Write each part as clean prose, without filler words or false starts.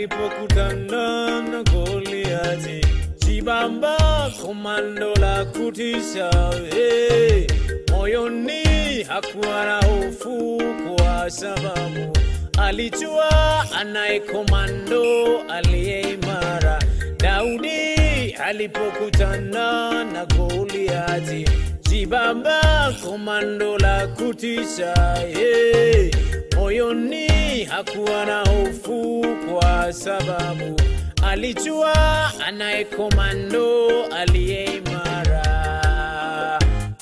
Alipokutana na Goliati, jibamba komando la kutisha, hey. Moyoni hakuwa na hofu kwa sababu alijua anaye komando aliye imara. Daudi alipokutana na Goliati, jibamba komando la kutisha, hey. Moyoni hakuwa na hofu kwa sababu alijua anaye komando aliye imara.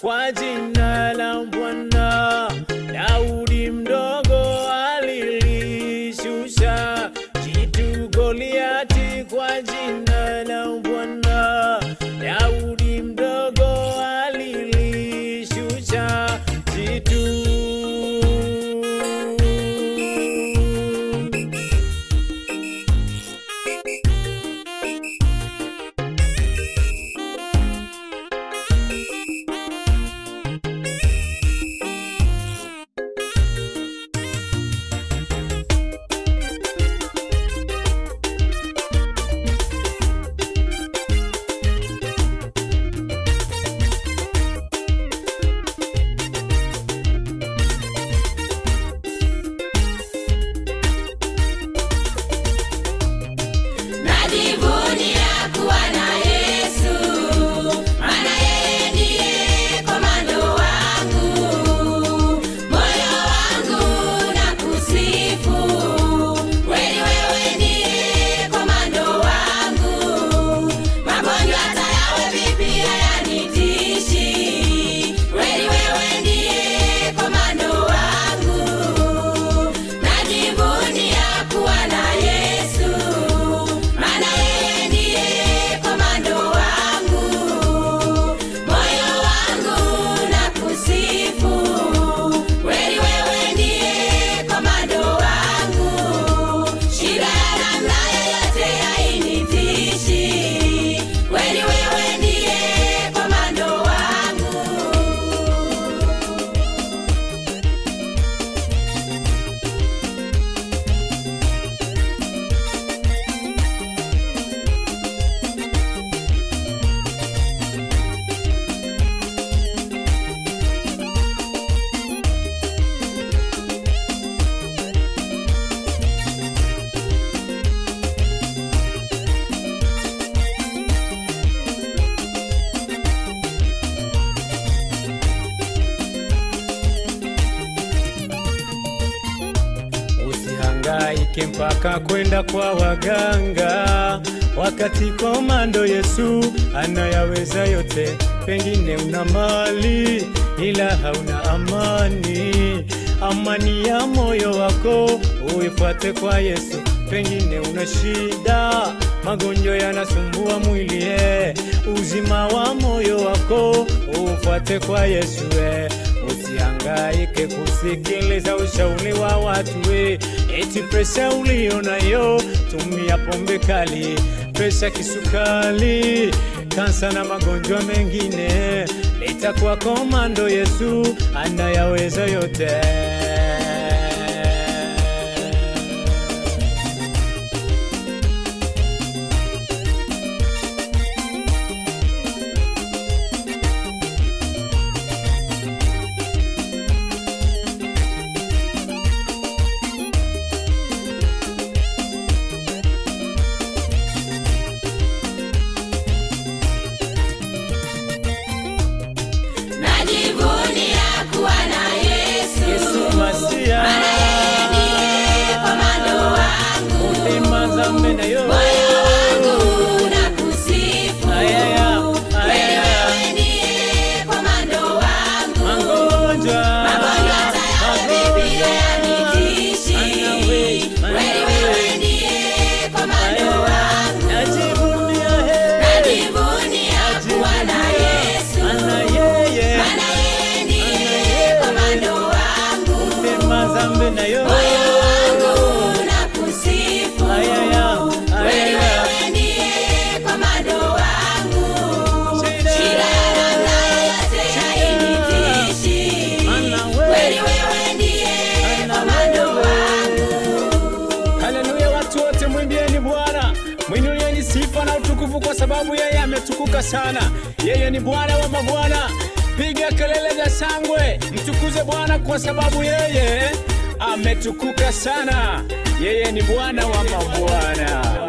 Kwa jina la Bwana Daudi mdogo alilishusha jitu Goliati. Kwa jina la Bwana Daudi mdogo alilishusha jitu. Usihangaike mpaka kwenda kwa waganga, wakati komando Yesu anayaweza yote. Pengine una mali ila hauna amani, amani ya moyo wako uifuate kwa Yesu. Pengine una shida, magonjwa yanasumbua mwili, uzima wa moyo wako ufuate kwa Yesu. Usihangaike kusikiliza ushauri wa watu, eti presha ulionayo tumia pombe kali, presha kisukari, kansa na magonjwa mengine. Leta kwa komando Yesu anayaweza yote. Najivunia kuwa na Yesu, Yesu Masia, maana yeye ndiye komando wangu. Utima zambi na yo. Moyo wangu unakusifu. Ayaya, Kweli ayaya. wewe ndiye komando wangu. Magonjwa, Magonjwa hata yawe vipi hayanitishi. Anawe, Kweli anawe. wewe ndiye komando wangu. Najivunia he. Najivunia kuwa na Yesu, Ana yeye. maana yeye ndiye komando wangu. Utima zambi na yo. Moyo wangu unakusifu. Ayaya, Kweli ayaya. wewe ndiye komando wangu. Shida. Shida ya namna yoyote hainitishi. Ana wewe. Kweli wewe ndiye Ana komando wewe. wangu. Haleluya, watu wote mwimbieni Bwana, mwinulieni sifa na utukufu, kwa sababu yeye ametukuka sana. Yeye ni Bwana wa mabwana. Piga kelele za shangwe, mtukuze Bwana kwa sababu yeye ametukuka sana. Yeye ni Bwana wa mabwana.